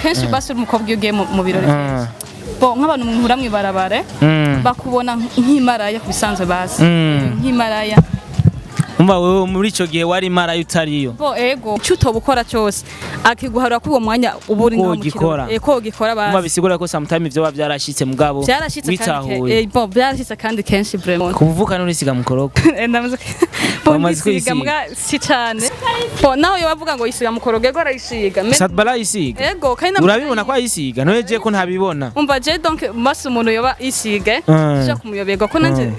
Kenshi basi uri umukobwa, iyo ugiye mu birori kenshi, bon, nk'abantu muhura mw'ibarabara bakubona nk'imaraya ku bisanzwe basi, nk'imaraya. Umva, wewe muri ico gihe wari imarayo utariyo? Bon, ego, icyo utoba ukora cyose akiguharura kuri uwo mwanya uba uri Ko ngaho mu ugikora. kirori. Ko ugikora Umva, basi. bisigura ko sometime ivyo biba vyarashitse mugabo Byarashitse kandi witahuye. Bon, byarashitse kandi kenshi vraiment. Kuvuka nurisiga mukorogo? Ndamaze bon Wamaze ndisiga kwisiga? mbwa si cyane. Bon, naho yo bavuga ngo yisiga mukorogo, ego, arayisiga. Sadbala ayisiga? Ego, kandi Urabibona ko ayisiga? None je ko ntabibona. Umva, je donc basi umuntu yoba isige sija kumuyoberwa ko nanje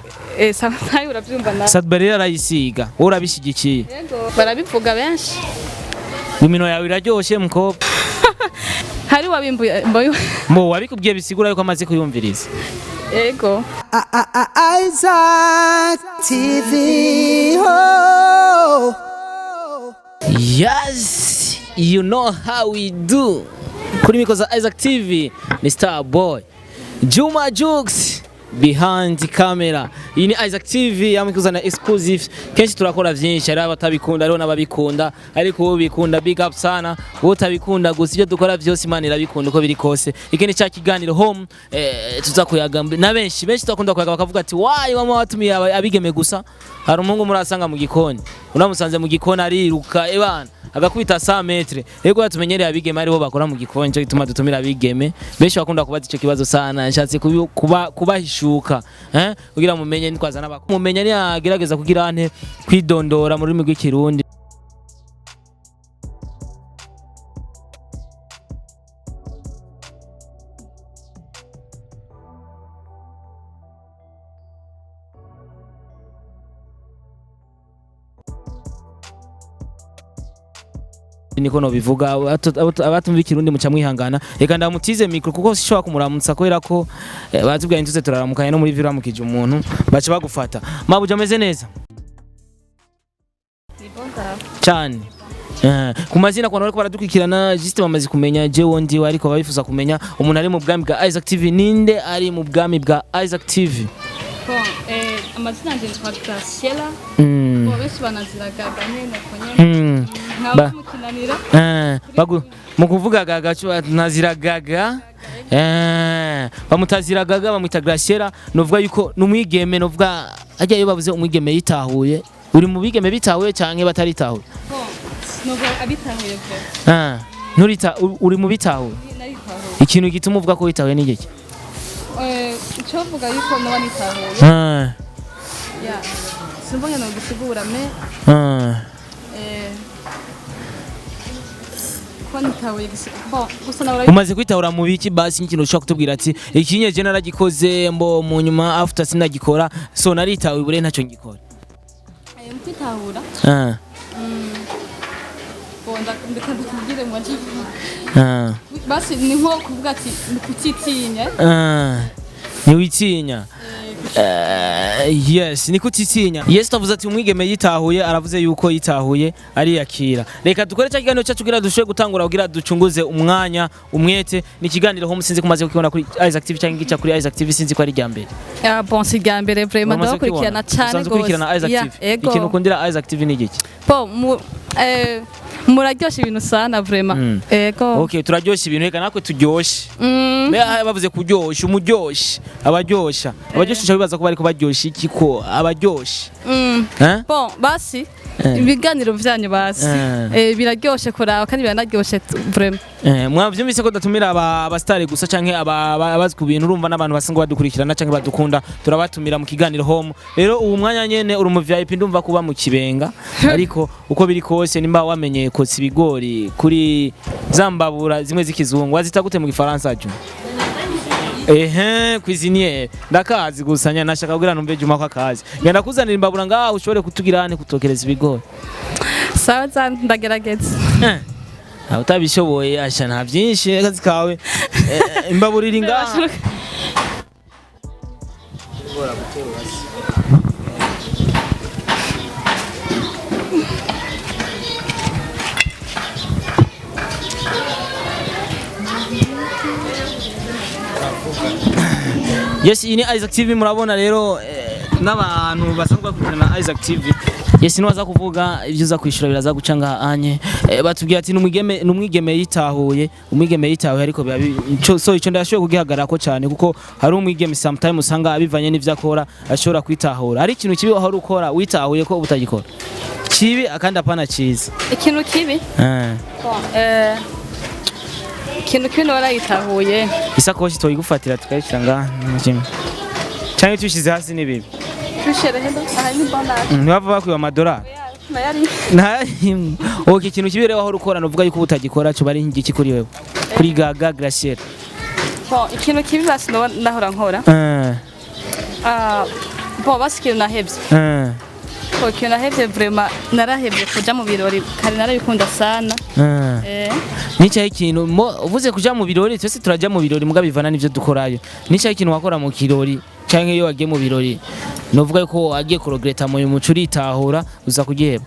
sometimes urabyumva nawe. Sadbala rero arayisiga, wowe urabishyigikiye? Ego, barabivuga benshi. Imino yawe iraryoshe, mukobwa. Hari wabimbuye mboyo. Mbo wabikubwiye bisigura yuko amaze kuyumviriza. Ego. Isaac TV. Oh. Yes, you know how we do. Kuri micro za Isaac TV ni Star Boy Juma Jux behind camera. Iyi ni Isaac TV yamwe kuzana exclusive. Kenshi turakora vyinshi, hari abatabikunda, hariho n'ababikunda, ariko wowe bikunda, big up sana. Wowe utabikunda, gusa ibyo dukora vyose Imana irabikunda uko biri kose. Iki ni cya kiganiro home, tuza kuyaga na benshi benshi turakunda kuyaga, bakavuga ati why wama watumiye abigeme gusa. Hari umuhungu murasanga mu gikoni, unamusanze mu gikoni ariruka ebana agakubita 100 mètres. Rego yatumenyereye abigeme aribo bakora mu gikoni, cyo gituma dutumira abigeme. Benshi bakunda kubaza icyo kibazo sana. Nshatse kubahishuka kugira mumenye nitwazana abakuru mumenye niyagerageza kugira ante kwidondora mu rurimi rw'ikirundi. Niko nobivuga, abatumva ikirundi muca mwihangana. Reka ndamutize micro kuko sishobora kumuramutsa kubera ko batubwiye ntituze turaramukanye no muri vyo uramukije umuntu baca bagufata. Mabuja, ameze neza cyane. Ku mazina, ku bantu bariko baradukurikirana juste bamaze kumenya jewe ndiwe, ariko babifuza kumenya umuntu ari mu bwami bwa Isaac TV, ninde ari mu bwami bwa Isaac TV? Bon, amazina yanje nitwa Graciela. Bon, benshi banazira Gaga nyene uko nyene. Nkaba mukinanira. Mu kuvuga gaga nazira gaga, bamutazira gaga, bamwita Graciela. Novuga yuko numwigeme, novuga harya iyo bavuze umwigeme yitahuye, uri mu bigeme bitahuye canke bataritahuye? Bon, nubwo abitahuye vuba. Nturita uri mu bitahuye? Naritahuye. Ikintu gituma uvuga ko witahuye ni igiki? Icyo mvuga yuko noba nitahuye, ya simba ngene gusigura me ko nitahuye bon gusa nawe. Umaze kwitahura mu biki basi? Nk'ikintu ushobora kutubwira ati ikinye je naragikoze, mbo mu nyuma after sinagikora, so naritahuye bure ntacyo ngikora. Mu kwitahura, bon, ndeka ndakubwire mu majambo. Basi ni nko kuvuga ati ni kutitinya. Ntiwitinya. Yes, ni kutitinya. Yes, tavuze ati umwigeme yitahuye, aravuze yuko yitahuye ariyakira. Reka dukore cya kiganiro cyacu kugira dushobore gutangura, kugira ducunguze umwanya umwete. Ni ikiganiro ho musinzi kumaze kukibona kuri Isaac TV cyangwa igica kuri Isaac TV, sinzi ko ari irya mbere. Ah, bon, si irya mbere vraiment. Wamaze Ndabakurikirana kukibona? cyane. Usanzwe ukurikirana Isaac Yeah, TV? ego. Ikintu ukundira Isaac TV ni igiki? Bon, muraryosha ibintu sana vraiment. Ego. Okay, turaryoshya ibintu, reka natwe turyoshe. Mbe bavuze kuryosha, umuryoshi abaryosha, abaryosha bibaza ko bariko baryosha iki, ko abaryosha? Eh? Bon, basi ibiganiro vyanyu basi biraryoshe kuraba kandi biranaryoshe vraiment. Mwavyumvise ko datumira abastari gusa canke abazi ku bintu, urumva n'abantu basanzwe badukurikirana canke badukunda turabatumira mu kiganiro home. Rero ubu mwanya nyene uri mu VIP, ndumva kuba mu kibenga, ariko uko biri kose nimba wamenye kotsa ibigori kuri zambabura zimwe z'ikizungu, wazita gute mu gifaransa ju? Ehe, cuisinier ndakazi gusa nya nashaka kugira numve Juma ko akazi. Ngenda kuzanira imbabura ngaho ushobore kutugira hane kutokereza ibigori. Sawa, za ndagerageza. Utabishoboye asha nta byinshi akazi kawe. Imbabura iri ngaha. Yes, iyi ni Isaac TV, murabona rero n'abantu basanzwe bakurikirana Isaac TV. Yes, niwaza kuvuga ibyo uza kwishura biraza guca ngaha anye. Batubwiye ati numwigeme, numwigeme yitahuye, umwigeme yitahuye, ariko biba so ico ndashoboye kugihagarara ko cyane, kuko hari umwigeme sometime usanga abivanye n'ivyo akora ashobora kwitahura. Hari ikintu kibi wahora ukora witahuye ko utagikora, kibi akandi apana ciza? Ikintu kibi? Ikintu kibi noba naritahuye. Isakoshi toyigufatira tukayishyira ngaha kimwe canke tuyishize hasi ni bibi? Tushere hendo aha ni bonus. Ntibava bakwiba amadolari. Nayari. Ok, ikintu kibi rero wahora ukora nuvuga yuko utagikora cyo bari nk'igiki kuri wewe, kuri Gaga Graciela? Bon, ikintu kibi basi noba ndahora nkora, ah, bon, basi ikintu nahevye. Bon, ikintu nahevye vraiment, narahevye kuja mu birori. Kare narabikunda sana. Nicaye ikintu uvuze kuja mu birori, twese turaja mu birori, muga bivana n'ivyo dukorayo. Nicaye ikintu wakora mu kirori canke iyo wagiye mu birori novuga yuko wagiye kuregreta mu muco uritahura uza kugiheba?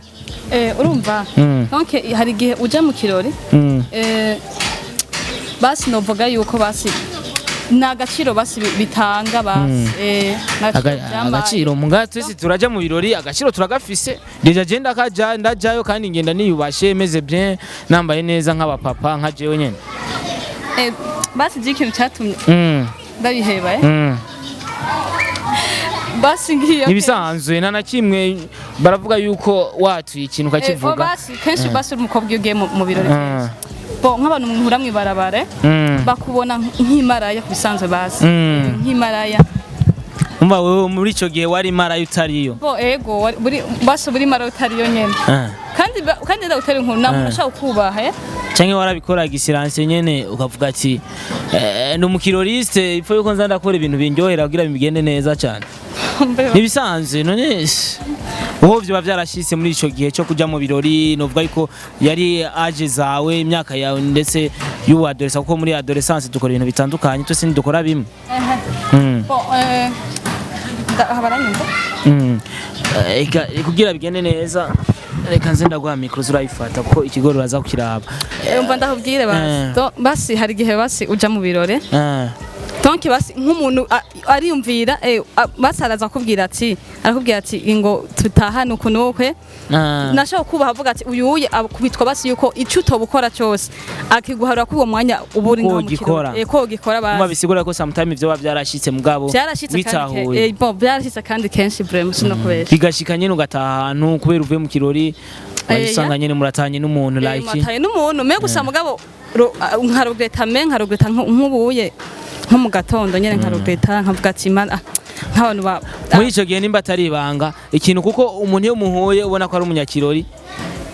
Urumva, donc hari igihe uja mu kirori, basi novuga yuko basi ni agaciro basi bitanga basi, ni agaciro vyamaye. Agaciro muga twese turaja mu birori, agaciro turagafise. Déjà je ndakaja, ndajayo kandi ngenda niyubashe, meze bien, nambaye neza nk'abapapa nka jewe nyene. Basi je ikintu catumye ndabiheba, basi ngiyo Nibisanzwe, nta na kimwe. Baravuga yuko watuye ikintu ukakivuga. Basi kenshi basi uri umukobwa, iyo ugiye mu birori kenshi, bo nk'abantu muhura mw'ibarabara, bakubona nk'imaraya ku bisanzwe basi, nk'imaraya. Umva, wewe muri ico gihe wari maraya utariyo? Bo ego, buri basi buri maraya utariyo nyene. Kandi kandi ndagutera inkuru, nta muntu ashaka kukubaha. Canke warabikora gisiranse nyene, ukavuga ati ni umukiroriste, ipfo yuko nza ndakora ibintu bindyohera kugira bigende neza cyane? Nibisanzwe. None wowe vyoba vyarashitse muri ico gihe cyo kuja mu birori, novuga yuko yari âge zawe, imyaka yawe ndetse y'ubu adolescent, kuko muri adolescence dukora ibintu bitandukanye, twese ntidukora bimwe. Bon, aha baranyumva? Kugira bigende neza, reka nze ndaguha micro urayifata, kuko ikigori uraza kukiraba. Umva ndakubwire basi. Basi hari igihe basi uja mu birori, donc basi nk'umuntu ariyumvira, basi araza akubwira ati, arakubwira ati ngo tutahane uku n'ukwe. Nashaka kubaha, avuga ati uyu uye akubitwa basi yuko ico utoba ukora cyose akiguharura kuri uwo mwanya uba uri Ko ngaho mu ugikora. kirori. Ko ugikora Umva, basi. bisigura ko sometime ivyo biba vyarashitse mugabo Byarashitse kandi witahuye. Bon, byarashitse kandi kenshi vraiment, sinokubesha. Bigashika nyene ugataha ahantu kubera uvuye mu kirori, usanga nyene muratanye n'umuntu like. Mataye n'umuntu me gusa, mugabo nkaregreta, me nkaregreta nk'ubuye nko mu gatondo nyene nkaregreta, nkavuga ati mana, nk'abantu ba Muri ico gihe, nimba atari ibanga, ikintu, kuko umuntu iyo muhuye ubona ko ari umunyakirori,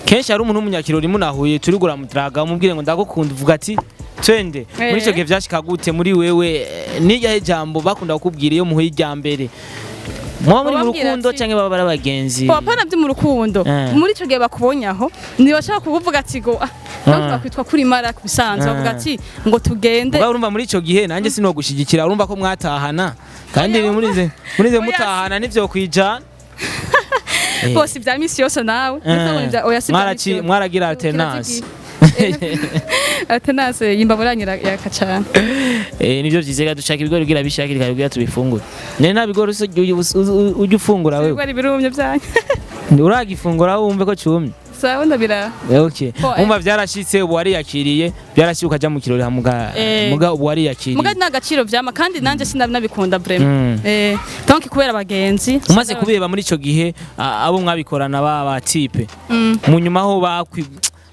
kenshi hari umuntu w'umunyakirori munahuye turigura mudraga, umubwire ngo ndagukunda, uvuga ati twende. Muri ico gihe vyashika gute muri wewe? Niryahe jambo bakunda kukubwira iyo muhuye irya mbere, muba muri mu Bababwira rukundo canke baba bari abagenzi? Apana byo mu rukundo. Muri ico gihe bakubonye aho, ntibashaka kukuvuga ati ngo donc bakwitwa kuri mara ku bisanzwe, bavuga ati ngo tugende. Mugabo urumva muri ico gihe nanjye sinogushigikira, urumva ko mwatahana kandi Oya, murize Oya, mutahana nivyo kwijana. Bose ibya misi yose nawe. Oya, si ibya misi yose. Mwaragira alternance. Alternance yimbabura yaka cane. Nivyo vyiza. Reka dushaka ibigori kugira bishakire kare kugira tubifungure. None nta bigori ujya ufungura wewe? Ibigori birumye byanyu. Uragifungura wumve ko cumye? Sawa, ndabira. Okay. Bo, Umva, vyarashitse, ubu wariyakiriye. Byarashitse ukaja mu kirori hamuga, muga ubu wariyakiriye. Muga nta gaciro vyama, kandi nanje sinabikunda vraiment. Donc kubera abagenzi. Umaze kubeba muri ico gihe abo mwabikorana ba type, mu nyuma ho bakwi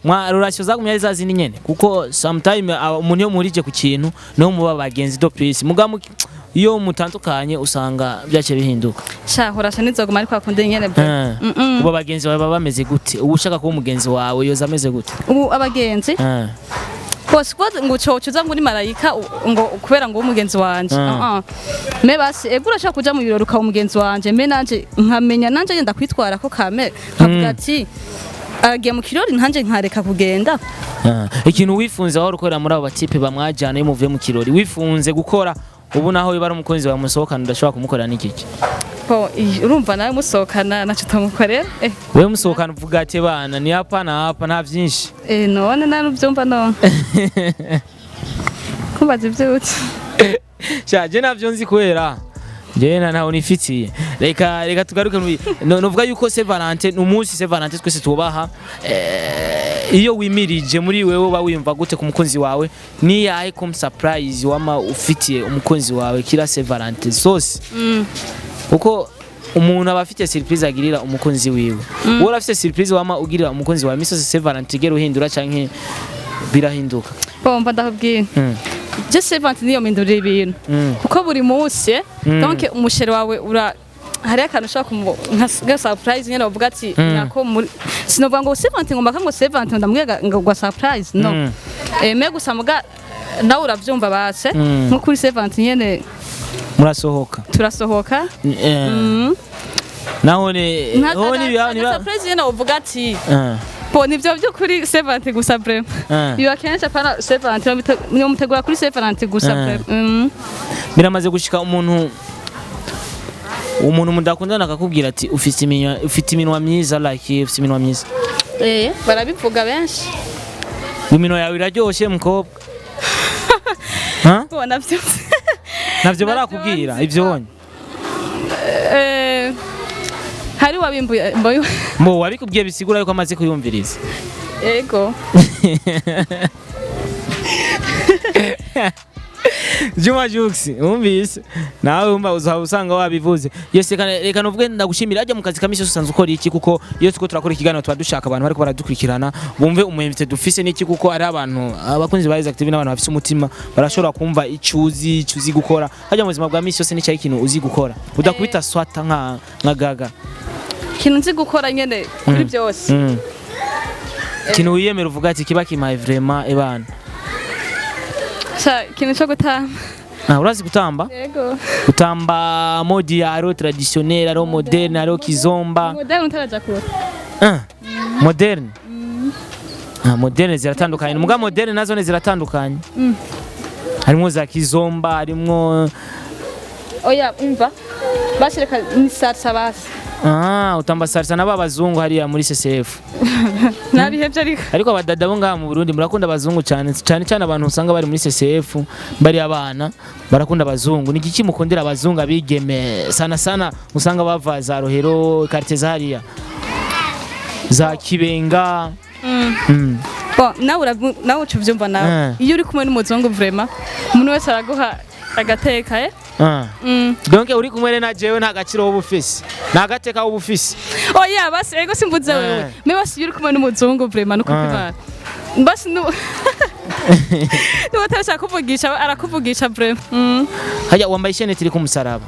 mwa relation zagumye ari zazindi nyene? Kuko sometime umuntu iyo muhurije ku kintu niho muba bagenzi do peace, muga iyo mutandukanye usanga byaciye bihinduka. Sha, horasha nizoguma ariko akunda nyene vraiment. Ubu abagenzi bawe baba bameze gute? Ubu ushaka kuba umugenzi wawe yoza ameze gute? Ubu abagenzi bose kuba ngo ucoca uza ngo uri marayika, ngo kubera ngo ube umugenzi wanje. Ah, ah. Me basi ego, urashaka kuja mu birori ukaba umugenzi wanje, me nanje nkamenya nanje ngenda kwitwara ko kame nkavuga ati aragiye mu kirori, nanje nkareka kugenda. Ikintu wifunze wahora ukorera muri abo batipe bamwajyana iyo muvuye mu kirori, wifunze gukora ubu naho biba ari umukunzi wawe musohokana udashobora kumukorera n'ikiki? Bo, urumva nawe musohokana naco utamukorera. Wewe musohokana uvuga ati bana ni hapa na hapa, nta byinshi. None nawe ubyumva none kumbaza ivyutse. Sha, je navyo nzi kubera Jewe ntaho nifitiye. Reka tugaruke mu no, novuga yuko Saint Valentin ni umunsi, Saint Valentin twese tubaha. Iyo wimirije muri wewe, uba wiyumva gute ku mukunzi wawe? Ni yahe comme surprise wama ufitiye umukunzi wawe kila Saint Valentin zose? Kuko umuntu aba afite surprise agirira umukunzi wiwe. Wowe urafite surprise wama ugirira umukunzi wawe misi yose Saint Valentin, igera uhindura canke birahinduka? Bomba, ndakubwira, je Saint Valentin niyo mpindurira ibintu, kuko buri munsi donc umu chéri wawe ura hariyo akantu ushobora kumu nka surprise nyene, uvuga ati nako muri sinovuga ngo Saint Valentin, ngomba ngo Saint Valentin ndamubwira ngo surprise, no. Mais gusa muga nawe uravyumva base, nko kuri Saint Valentin nyene. Murasohoka? Turasohoka. Nahone ho niba Surprise nyene uvuga ati bo nivyo byo kuri Saint Valentin gusa, vraiment. Biba kenshi, apana Saint Valentin, niyo mutegura kuri Saint Valentin gusa, vraiment. Biramaze gushika umuntu mudakundana akakubwira ati ufite iminwa myiza, like ufite iminwa myiza? Barabivuga benshi. Iminwa yawe iraryoshe, mukobwa, ha? Bo navyo. Navyo barakubwira ivyo wonye? Hari wabimbuye mboyo. Mbo wabikubwiye bisigura yuko amaze kuyumviriza. Ego. Juma Jux, wumvise nawe, wumva uzaba usanga wabivuze. Yes, reka nuvuge ndagushimira. Ajya mu kazi ka misi yose usanzwe ukora iki? Kuko iyo turiko turakora ikiganiro tuba dushaka abantu bariko baradukurikirana bumve umu invité dufise n'iki, kuko ari abantu abakunzi ba Isaac TV n'abantu bafise umutima barashobora kumva icuzi icuzi gukora hajya mu buzima bwa misi yose. N'icyayi ikintu uzi gukora udakubita swata nka Gaga? Ikintu nzi gukora nyene kuri byose? Ikintu wiyemera uvuga ati kiba kimpaye vraiment ebana. Sha, ikintu cyo gutamba. Ah, urazi gutamba? Yego. Gutamba mode aro traditionnel, aro moderne, aro kizomba? Moderne utaraja kure. Ah, moderne. Ah, moderne ziratandukanye. Muga moderne nazo ne ziratandukanye. Harimwo za kizomba, harimwo Oya, umva basi, reka ni salsa basi. Ah, utamba salsa n'aba bazungu hariya muri CCF. Nabihevye ariko. Ariko abadada bo ngaha mu Burundi murakunda abazungu cyane cyane cyane. Abantu usanga bari muri CCF bari abana barakunda abazungu. Ni iki mukundira abazungu, abigeme sana sana usanga bava za Rohero, quartier za hariya za Kibenga? Bon, nawe nawe uca uvyumva nawe. Iyo uri kumwe n'umuzungu, vraiment umuntu wese araguha agateka. Donc uri kumwe na jewe nta gaciro woba ufise, nta gateka woba ufise? Oya basi, ego simvuze wewe. Mais basi iyo uri kumwe n'umuzungu, vraiment nuko kwibara basi nu niba utarashaka kuvugisha arakuvugisha, vraiment. Hajya wambaye isheneti iri ku musaraba.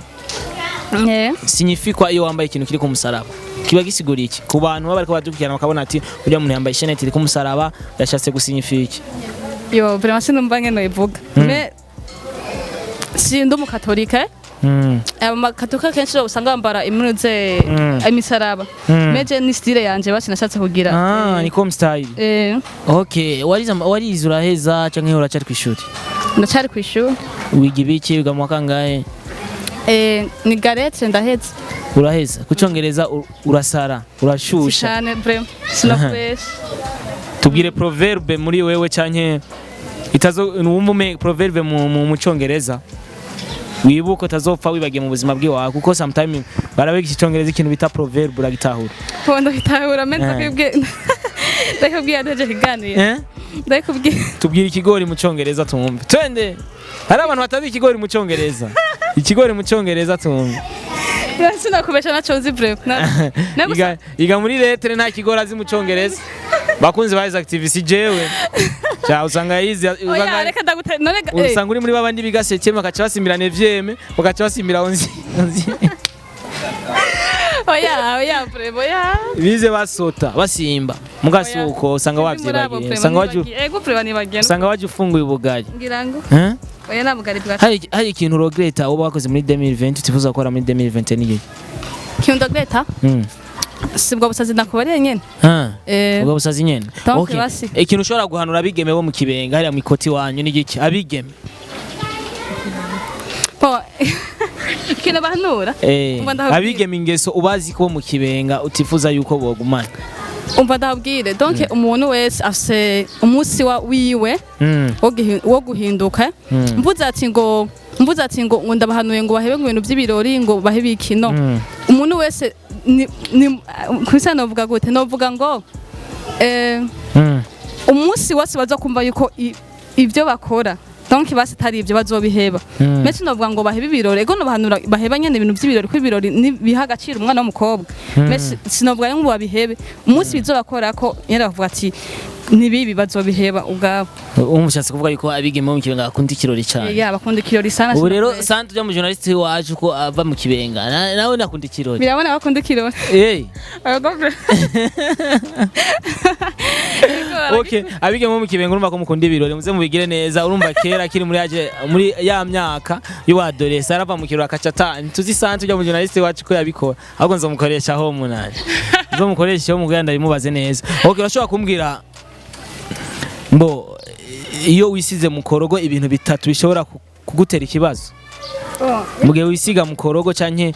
Signifie quoi iyo wambaye ikintu kiri ku musaraba? Kiba gisigura iki ku bantu baba bariko badukurikirana bakabona ati uriya muntu yambaye isheneti iri ku musaraba, yashatse gusignifia iki? Yo, vraiment sinumva ngene noyivuga, mais sindi umukatolika. Abakatolika kenshi usanga bambara impuzu, imisaraba. Mais je ni style yanje basi nashatse kugira. Ah, ni comme style. Okay, warize uraheza canke uracari kw'ishuri? Ndacari kw'ishuri. Wiga ibiki? Wiga mu wa kangahe? Ni garetse, ndaheze. Uraheza. Ku cyongereza urasara, urashusha. Cyane, vraiment sinakubesha. Tubwire proverbe muri wewe canke itazo wumva ume proverbe mu cyongereza wibuke utazopfa wibagiye mu buzima bwiwawe, kuko sometime barabigisha icyongereza, ikintu bita proverbe uragitahura? Bo, ndabitahura, mais ndakubwiye, ndakubwiye nteje kiganiro. Eh? Ndakubwiye. Tubwire ikigori mu cyongereza tumve. Twende, hari abantu batazi ikigori mu cyongereza. Ikigori mu cyongereza tumve. Sinakubesha, naco nzi vraiment. Iga muri lettres, nta kigori azi mu cyongereza. Bakunzi ba Isaac TV, si jewe. Cha usanga yize Oya. Usanga Reka ndagute none usanga uri muri babandi biga septième bakaca basimbira neuvième, bakaca basimbira 11. Oya, oya, vraiment, oya. Bize basota basimba mugasi uko usanga wavyibagiye, usanga waje Ego, vraiment nibagiye. usanga waje ufunguye ubugari. Ngira ngo Eh? oya, nta bugari bwa. Hari ikintu regretta uba wakoze muri 2020 utifuza gukora muri 2021 n'iki? Kintu ndagreta, si bwo busazi nakubariye nyene. Ah. Eh. Ubwo busazi nyene. Donc, Okay. basi. Ikintu ushobora guhanura abigeme bo mu Kibenga hariya mu ikoti wanyu ni giki? Abigeme. Bon, ikintu bahanura, umva ndababwira. Abigeme ingeso ubazi ko mu Kibenga utifuza yuko bogumana. Umva ndababwire, donc umuntu wese afise umunsi wa wiwe wo guhinduka. Mvuze ati ngo Mvuze ati ngo ndabahanuye ngo bahebe ngo ibintu by'ibirori, ngo bahebe iki, no. Umuntu wese ni kwisa, novuga gute? Novuga ngo umunsi wose baza kumva yuko ibyo bakora, donc basi atari ibyo, bazobiheba. Mbese novuga ngo bahebe ibirori, ego, nobahanura baheba nyene ibintu by'ibirori, ko ibirori biha agaciro umwana w'umukobwa. Mbese sinovuga ngo babihebe. Umunsi bizobakora ko nyene bavuga ati ni bibi, bazobiheba ubwabo. Umva, ushatse kuvuga yuko abigeme bo mu Kibenga bakunda ikirori cyane. Ya, bakunda ikirori sana. Ubu rero Sinakubesha. santu ujya mu journaliste wacu ko ava mu Kibenga, nawe nakunda ikirori. Birabona bakunda ikirori. Ego. Okay, abigeme bo mu Kibenga, urumva ko mukunda ibirori, muze mubigire neza. Urumva kera kiri muri yaje muri ya myaka y'uwadoresa, arava mu kirori akaca ata ntuzi. Santu ujya mu journaliste wacu ko yabikora, ahubwo nzomukoresha ho munani, nzomukoresha ho mugira ndabimubaze neza. Okay, urashobora kumbwira mbo iyo wisize mu korogo ibintu bitatu bishobora kugutera ikibazo mu gihe wisiga mu korogo, canke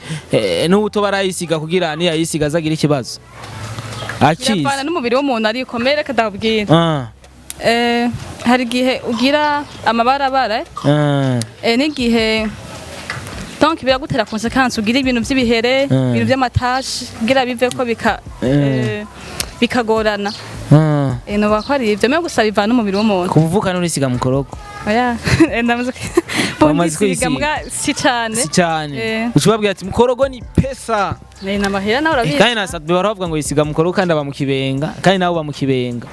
n'ubuto barayisiga kugira niyayisiga azagira ikibazo akizi? Biravana n'umubiri w'umuntu, ariko mere kadabwira hari igihe ugira amabarabara, n'igihe donc biragutera conséquence, ugira ibintu by'ibihere, ibintu by'amatashi, kugira biveko bika bikagorana. No bakora ivyo me gusa bivana n'umubiri w'umuntu. Kuvuka n'urisiga mu korogo? Oya, ndamaze Wamaze bondisiga kwisiga? mbwa si cane. Si cyane. Ucubabwira ati mukorogo ni pesa. Ni namahera nawe urabizi. Kandi na Sadbi baravuga ngo yisiga mukorogo kandi aba mu Kibenga, kandi nawe uba mu Kibenga.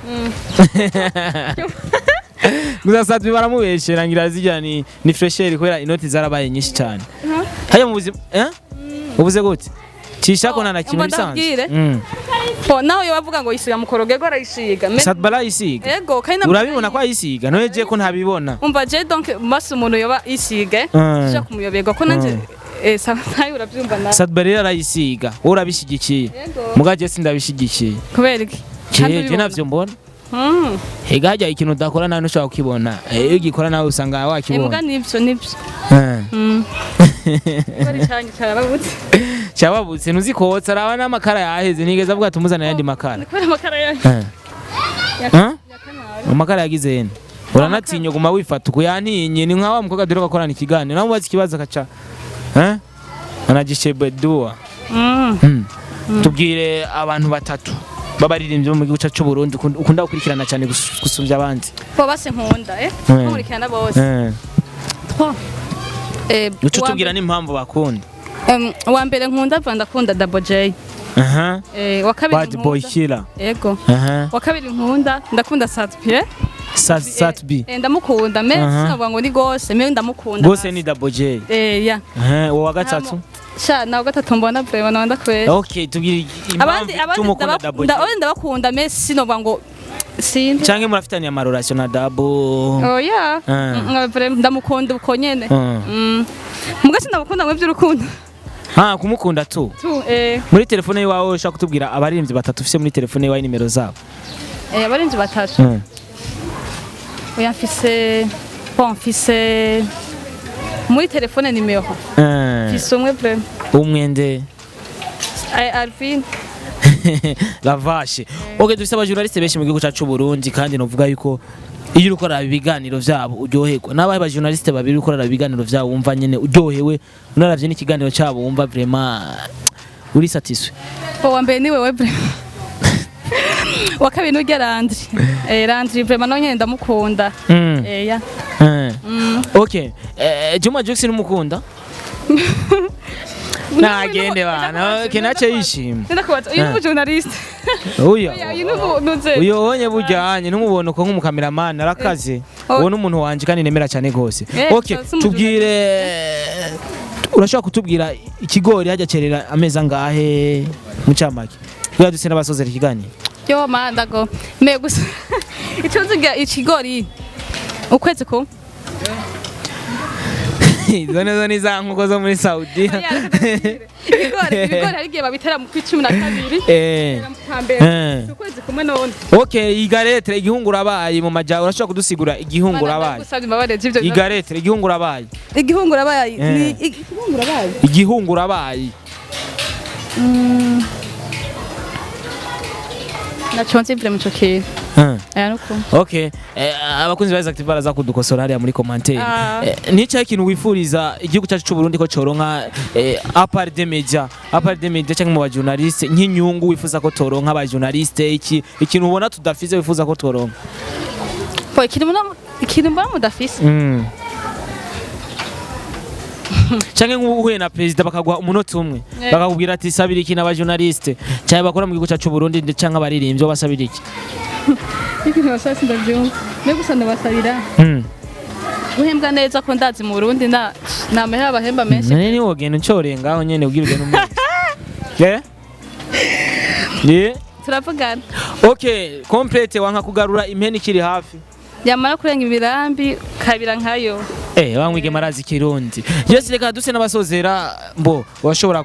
Gusa Sadbi baramubeshera, ngira zijya ni fraîcheur kubera inoti zarabaye nyinshi cyane haya mu buzima. Ubuze gute cisha ko nta na kimwe Umva bisanzwe. ndabwire. Po naho yo bavuga ngo yisiga mukorogo, ego, arayisiga. Sadbi arayisiga? Ego, kandi Urabibona ko ayisiga? None je ko ntabibona. Umva, je donc masi umuntu yoba isiga sha kumuyoberwa ko nanje sometimes urabyumva nawe. Sadbi rero arayisiga, wowe urabishyigikiye? Ego. Muga je sindabishyigikiye. Kubera iki? Kandi Je ubibona. navyo mbona. Ega hajya ikintu udakora nawe ntushobora kukibona. Iyo ugikora nawe usanga Muga wakibona. nivyo nivyo. Kubera icanye carababutse. Cyababutse, ntuzi kotsa, araba n'amakara yaheze, nigeze avuga tumuzana ayandi makara. Ni kubera amakara yayo. Amakara yagize hene, uranatinya guma wifata uku. Yantinye, ni nka wa mukobwa duheruka gukorana ikiganiro, nawe umubaza ikibazo akaca anagishebedua. Tubwire abantu batatu b'abaririmbyi bo mu gihugu cyacu cy'u Burundi ukunda gukurikirana cyane gusumbya abandi. Bo base nkunda nkurikirana bose. Trois. Uca utubwira n'impamvu bakunda. Uwa mbere nkunda va, ndakunda Double J. Wa kabiri Bad Boy nkunda Killer. Ego. Wa kabiri nkunda, ndakunda Sat-B. Sat B. Ndamukunda me sinavuga ngo ni gose, me ndamukunda. Bose Basi. ni Double J. Ya. Uwo wa gatatu? Sha nawe gatatu mbona vraiment nawe ndakwera. Okay, tubwire impamvu Abandi abandi tumukunda Double J. abandi ndabakunda, me sinovuga ngo sindi. Canke murafitaniye amarorasiyo na Double? Oya. Vraiment ndamukunda uko nyene. Muga sindamukunda ngo iby'urukundo. Ah, kumukunda tu. Tu. Muri telefone yawe ushaka kutubwira abaririmbyi batatu ufise muri telefone yawe, nimero zabo? Abarinzi batatu. Oya, mfise, bon, mfise muri telefone nimero. Mfise umwe vraiment. Umwende? Alvin. La vache. Okay, dufise abajournaliste benshi mu gihugu cyacu Burundi, kandi novuga yuko iyo uriko uraraba ibiganiro vyabo uryoherwa. N'abahe bajournaliste babiri uriko uraraba ibiganiro vyabo wumva nyene uryohewe, unaravye n'ikiganiro cyabo wumva vraiment uri satisfait? Uwa mbere ni wewe vraiment. Wa kabiri n'urya Landry. Landry vraiment nawe nyene ndamukunda. Ya. Okay, Juma Jux numukunda? Nagende bana. Okay, nace yishima. Ndakubaza, uyu ni umujournaliste? Uyo? Oya, uyu ni umunuze. Uyo onye burya ntumubona uko nk'umukameramani arakaze. Uwo ni umuntu wanje kandi nemera cyane gose. Okay, si umujournaliste. tubwire, urashobora kutubwira ikigori hajya cerera amezi angahe mu camake, kugira duse n'abasozera ikiganiro? Yo mandago. Me gusa ico nziga, ikigori ukwezi kumwe. Izo nizo ni za nkoko zo muri Saudiya. Oya, reka ndababwire. Ibigori hari igihe babitera mu kwa 12, mu kwa mbere. Si ukwezi kumwe none? Okay, igaretre igihungurabaye mu maja, urashobora kudusigura igihungurabaye? Ndagusabye imbabarire z'ivyo. Igaretre igihungurabaye. Igihungurabaye ni igihungurabaye. Igihungurabaye. Naco nzi vraiment ico kintu. Aya nuko. Okay, abakunzi ba Isaac TV baraza kudukosora hariya muri commentaire. Ah. Ni cyahe kintu wifuriza igihugu cyacu cy'u Burundi ko coronka, à part des médias, à part des médias cyangwa mu ba journaliste, nk'inyungu wifuza ko toronka aba journaliste, iki ikintu ubona tudafise wifuza ko toronka? Po ikintu mbona mudafise. Canke nk'ubu uhuye na perezida bakaguha umunota umwe, bakakubwira ati sabira iki n'aba journaliste cyangwa bakora mu gihugu cyacu cy'u Burundi canke abaririmbyi, basabira iki? Ikintu basaba sindavyumva, mbe gusa ndabasabira guhembwa neza, ko ndazi mu Burundi na nta mahera bahemba menshi. None ni wogenda uncoreye ngaho nyene ubwira ugenda umunsi. Eh? Yeah. Turavugana. Okay, complete wanka kugarura impene ikiri hafi. Yamara kurenga imirambi kabira nkayo. Wamwige marazi kirundi. Yes, reka duse n'abasozera mbo washobora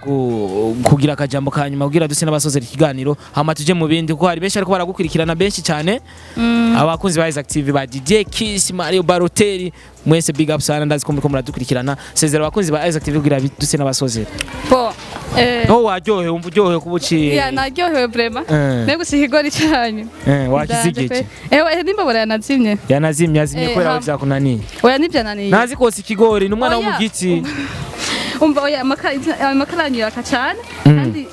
kugira akajambo kanyuma kugira duse n'abasozera ikiganiro, hama tuje mu bindi, kuko hari benshi ariko baragukurikirana, benshi cyane. Abakunzi ba Isaac TV, ba DJ Kiss, Mario Balotelli, mwese big up sana, ndazi ko muriko muradukurikirana. Sezera abakunzi ba Isaac TV kugira duse n'abasozera. Bo Oh, waryohewe, wumva uryohewe kubuci. Ya, naryohewe vraiment. Mbe gusa ikigori cyanyu. Wakizigije. Ewe, nimbabura yanazimye. Yanazimye, yazimye kubera vyakunaniye. Oya, nivyananiye. Ntazi kotsa ikigori, ni umwana wo mu Oya. giti. Umva, oya, amakara yanyu yaka cane kandi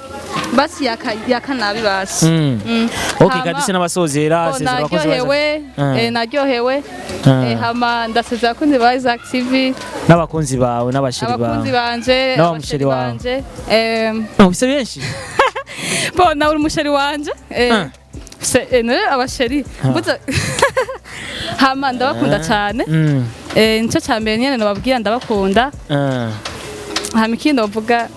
basi yaka yaka nabi basi. Okay, Hama- kaduse n'abasozera, Bo, sezera abakozi ba Isaac. naryohewe. Naryohewe. Hama ndasezera abakunzi ba Isaac TV. N'abakunzi bawe n'abashiri Abakunzi bawe. banje. N'abamusheri Abasheri wawe. banje. Oh, ufise benshi. Bo, nawe uri umusheri wanje. None abasheri mbuze. Hama ndabakunda cyane. Nico cya mbere nyene nababwira, ndabakunda. Hama ikindi bavuga,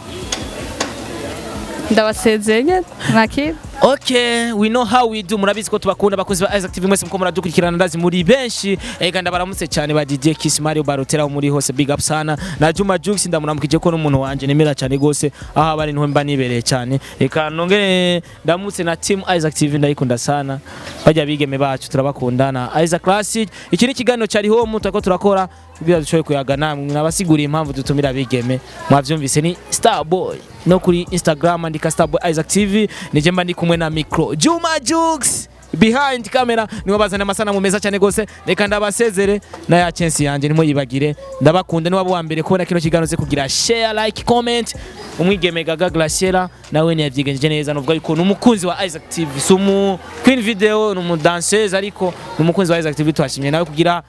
ndabasezeye nyene, nta kindi. Okay, we know how we do. Murabizi ko tubakunda, abakozi ba Isaac TV mwese muko muradukurikirana, ndazi muri benshi. Ega ndabaramutse cyane ba DJ Kiss, Mario Barotera, aho muri hose, big up sana. Na Juma Jux ndamuramukije ko n'umuntu wanje nemera cyane gose, aho abari niho mba nibereye cyane. Reka nongere ndamutse na team Isaac TV, ndayikunda sana. Bajya bigeme bacu turabakunda na Isaac Classic. Iki ni ikiganiro cyari home turako turakora kugira dushoboye kuyaga namwe, nabasiguriye impamvu dutumira abigeme. Mwavyumvise, ni Starboy. No kuri Instagram andika Starboy Isaac TV, nije mba ndi kumwe na micro Juma Jux behind camera, niwe bazana amasanamu meza cyane gose. Reka ndabasezere na ya chance yanje, nimuyibagire. Ndabakunda, niwaba wa mbere kubona kino kiganiro ze kugira share, like, comment. Umwigeme Gaga Glaciera nawe ntiyavyigenjeje neza, nuvuga yuko ni umukunzi wa Isaac TV, si umu queen video, ni umu danseuse, ariko ni umukunzi wa Isaac TV. Twashimye nawe kugira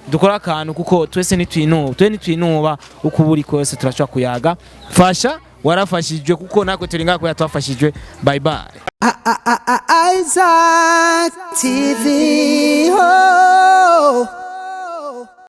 dukora akantu, kuko twese ntitwinuba, twe ntitwinuba, uko buri kose turashobora kuyaga. Fasha warafashijwe, kuko natwe turi ngaha kubera twafashijwe. Bye bye. Isaac TV. Oh.